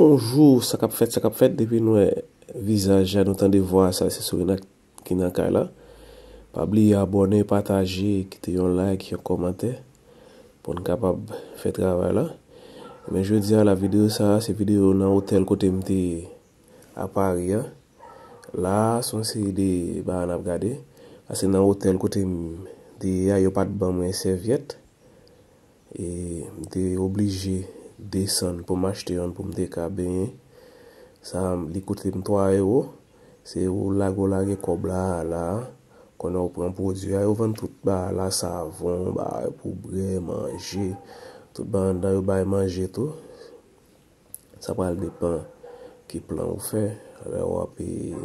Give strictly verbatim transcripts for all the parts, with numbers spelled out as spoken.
Bonjou, sa k ap fèt, sa k ap fèt, depi nou wè vizaj la, nou tande vwa sa, se Sorina ki nan kay la. Pa bliye abòne, pataje, kite yon like, yon kòmantè pou n kapab fè travay la. Men jodi a la, videyo sa a, se videyo nan otèl kote m te a Pari a. La a, se yon seri de bagay n ap gade. Paske nan otèl kote m te ye a, yo pa t ban mwen sèvyèt. E m te oblije desann pou m achte youn pou m te ka benyen. Sa, li koute m twa ewo. Se ou lage, ou lage kòb la, la. Konnen ou pran pwodui a, yo vann tout bagay la, savon, bagay pou bwè, manje. Tout bagay anndan, yo bay manje tou. Sa pral depann ki plan ou fè lè w ap, e,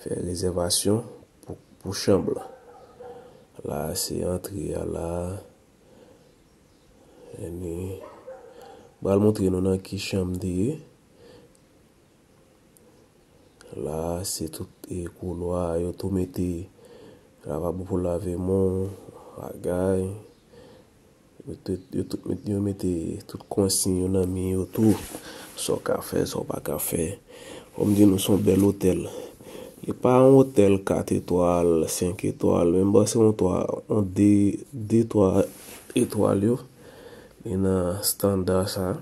fè rezèvasyon pou, pou chanm la. La, se antre a la. Anyway, m pral montre nou nan ki chanm m te ye. La, se tout, e, koulwa, yo tou mete lavabo pou lave men w, bagay. Yo tout, yo tout met-, yo mete tout konsiy yo nan men yo tou. Sa w ka fè, sa w pa ka fè. Fò m di nou, se yon bèl otèl. Li pa yon otèl kat etwal, senk etwal, men m panse yon twa, yon de, de, twa etwal yo. Li nan estanda sa.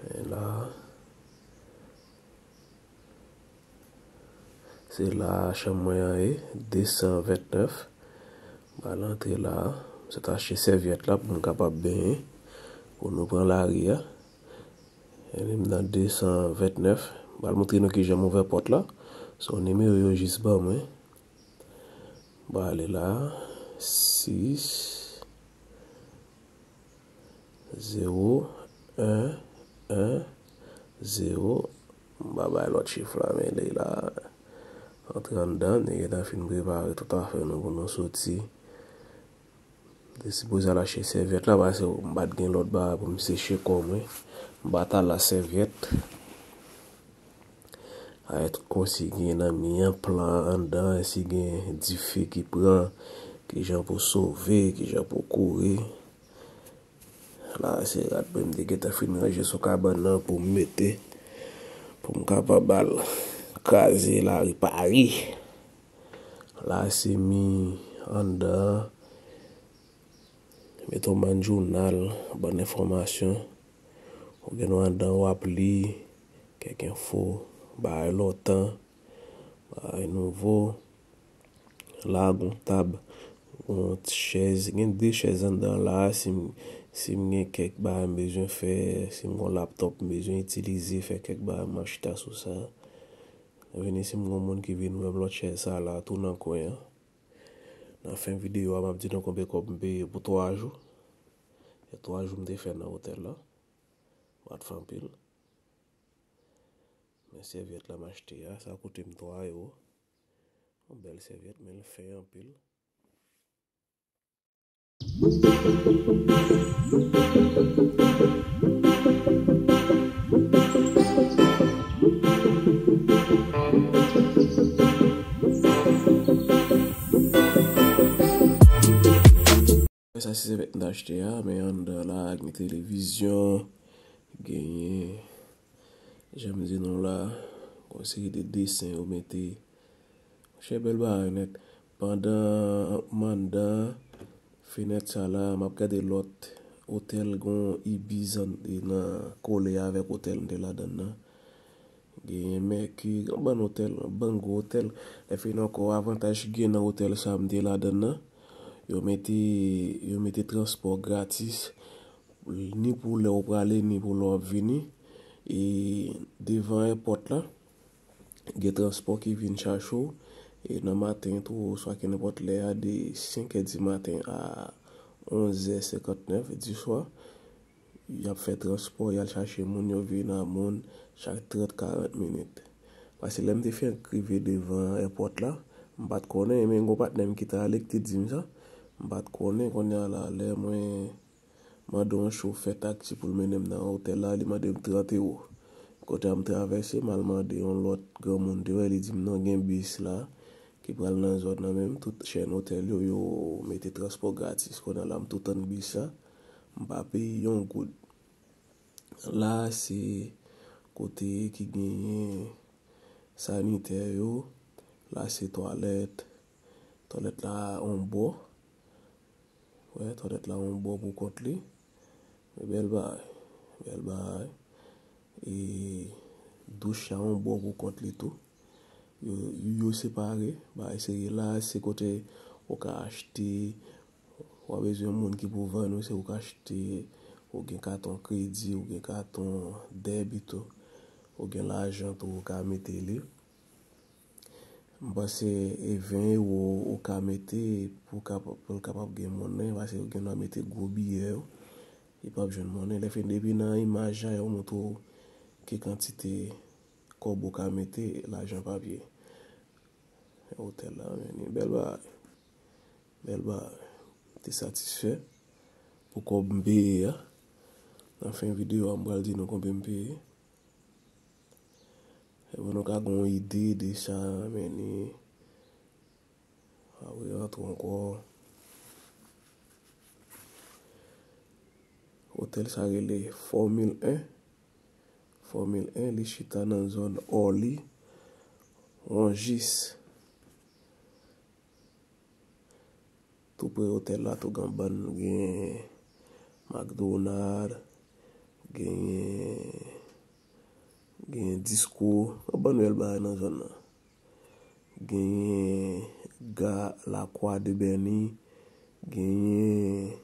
E la, se la chanm mwen an ye, de san vennèf. M pral antre la a. M sot achte sèvyèt la pou m kapab benyen, pou nou pran lari a. E li m nan de san vennèf. M pral montre nou kijan m ouvè pòt la. Se yon nimewo yo jis ban mwen. M pral ale la a. Sis, zewo, en, en, zewo. M pa bay lòt chif la, men li la. Antre anndan, nou gentan fin prepare tout afè nou pou nou soti. M te sipoze al achte sèvyèt la, paske m pa t gen lòt bagay pou m seche kò mwen. M pa t al ak sèvyèt. Ay, tout konsiy gen nan mi an, plan anndan, si gen dife ki pran, kijan pou sove, kijan pou kouri. La, se rad mwen, m te gentan fin ranje sou kabann nan pou m mete, pou m kapab al kraze lari Pari. La, se mi anndan, mete yon bann jounal, bann enfòmasyon. Ou gen yon anndan w ap li, kèk enfo, bagay lontan, bagay nouvo. La, gon tab, gon ti chèz. Gen de chèz anndan la. Si m, si m gen kèk bagay m bezwen fè, si m gon laptòp m bezwen itilize, fè kèk bagay, m ap chita sou sa. Vini, si m gon moun ki vin wè m, lòt chèz sa la, tou nan kwen an. Nan fen videyo a, m ap di nou konbyen kòb m peye pou twa jou. Se twa jou m te fè nan otèl la. M pa t fè anpil. Men sèvyèt la m achte a, sa koute m twa ewo. Yon bèl sèvyèt, men l fen anpil. Sa se sèvyèt m t achte a, men anndan la, gen televizyon, genyen, jan m di nou la, yon seri de desen yo mete. Monchè, bèl bagay nèt. Pandan m anndan fenèt sa la, m ap gade lòt otèl, gon Ibis an, nan kole avèk otèl m te ladann nan. Genyen Mercure, yon bann otèl, yon bann gwo otèl. Lè fini ankò, avantaj ki gen nan otèl sa m te ladann nan, yo mete, yo mete transpò gratis, ni pou lè w prale, ni pou lè w ap vini. E devan èpòt la, gen transpò ki vin chache w. E nan maten tou, oswa ke nenpòt lè a, de senk è di maten a onz è senkantnèf di swa, y ap fè transpò, y al chache moun, yo vin a moun chak trant, karant minit. Paske lè m te fenk rive devan èpòt la, m pa t konnen, men gon patnè m ki t ale ki te di m sa. M pa t konnen, kounye a la, lè mwen mande yon chofè taksi pou l mennen m nan otèl la, li mande m trant ewo. Kote a m travèse, m al mande yon lòt granmoun deyò, li di m non, gen bis la ki pral nan zòn nan, men tout chèn otèl yo, yo mete transpò gratis. Kounye a la, m tou tann bis la, m pa peye yon goud. La se kote ki genyen sanitè yo. La se twalèt. Twalèt la on bò. Wè, twalèt la on bò pou kont li. Men bèl bagay. Bèl bagay. E douch la on bò pou kont li tou. Yo, yo separe. Bagay serye. La se kote ou ka achte, w a bezwen moun ki pou vann ou, se ou ka achte, ou gen katon kredi, ou gen katon dèbi tou, ou gen lajan tou, ou ka mete li. M panse e ven ewo ou ka mete pou kapa-, pou l kapab gen monnen, paske ou gen dwa mete gwo biyè yo, li p ap jwenn monnen. Lè fini, depi nan imaj la, yo montre w ki kantite kòb ou ka mete, lajan papye. Otèl la, men, li bèl bagay. Bèl bagay. M te satisfè pou kòb m peye a. Nan fen videyo a, m pral di nou konbyen m peye. E pou nou ka gen yon ide de sa, men, li, apre rantre ankò. Otèl sa rele Fòmil en. Fòmil en, li chita nan zòn Orly, Rungis. Tou pre otèl la, tou gen bann, gen McDonald, gen, gen Disko, gen bann bèl bagay nan zòn nan. Genyen ga Lakwa de Bèni, genyen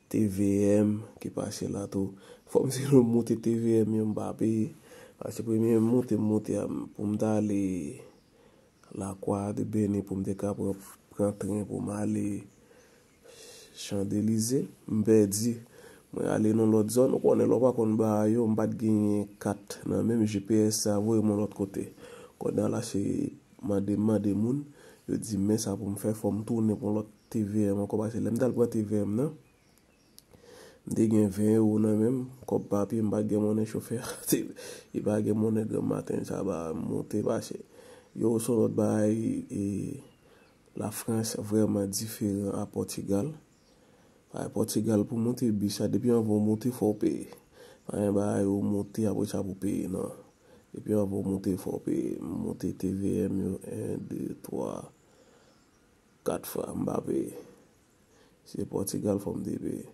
T V M ki pase la tou. Fò m si nou moute T V M yo, m pa peye. Paske premye moute m moute a, pou m ta ale Lakwa de Bèni, pou m te ka pran, pran tren pou m ale Chandelize, m pèdi. Mwen ale nan lòt zòn, ou konnen lè w pa konn bagay yo, m pa t genyen kat nan men m, G P S sa voye m yon lòt kote. Kounye a la se mande m mande moun, yo di m men sa pou m fè, fò m tounen pou yon lòt T V M ankò, paske lè m t al pran T V M nan, m te gen ven ewo nan men m, kòb papye, m pa t gen monnen chofè a, li pa gen monnen granm maten sa ba m monte pase. Yo, se yon lòt bagay, e, Lafrans vrèman diferan a Pòtigal. Paske Pòtigal pou monte bis la, depi anvan w monte, fò w peye. Pa gen bagay ou monte, apre sa pou peye, non. Depi anvan w monte, fò w peye. M monte T V M yo, en, de, twa, kat fwa, m pa peye. Se Pòtigal fò m te peye.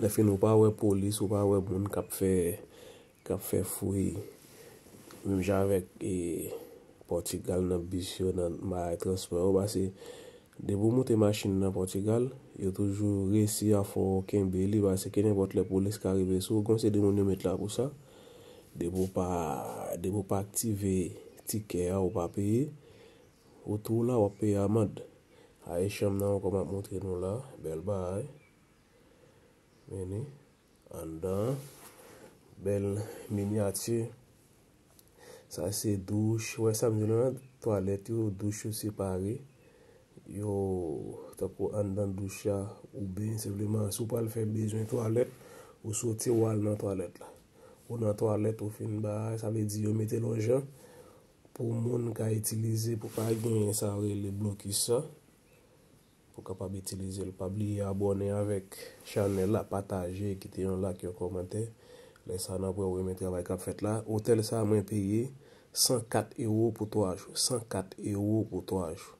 Lè fini, ou pa wè polis, ou pa wè moun k ap fè, k ap fè fouy. Menm jan avèk, e, Pòtigal nan bis yo, nan bagay transpò yo, paske depi w monte machin nan Pòtigal, yo toujou resi a fè w kenbe li, paske kenenpòt lè polis ka rive sou ou, gen yon seri de moun yo met la pou sa. Depi w pa, depi w pa aktive tikè a, ou pa peye, ou tou la, w ap peye amand. A, e chanm nan ankò m ap montre nou la, bèl bagay. Men li, anndan, bèl minyati. Sa se douch. Wè sa m di nou an, twalèt yo, douch yo separe. Yo, tankou anndan douch la, ou ben senpleman, si w pral fè bezwen twalèt, ou soti, w al nan twalèt la. Ou nan twalèt, ou fin bay, sa vle di yo mete l yon jan pou moun ka itilize, pou pa genyen sa yo rele blokis sa. Pou kapab itilize l. Pa bliye abòne avèk chanèl la, pataje, kite yon like, yon kòmantè. Lè sa n ap wè w renmen travay k ap fèt la. Otèl sa a mwen peye san kat ewo pou twa jou. San kat ewo pou twa jou.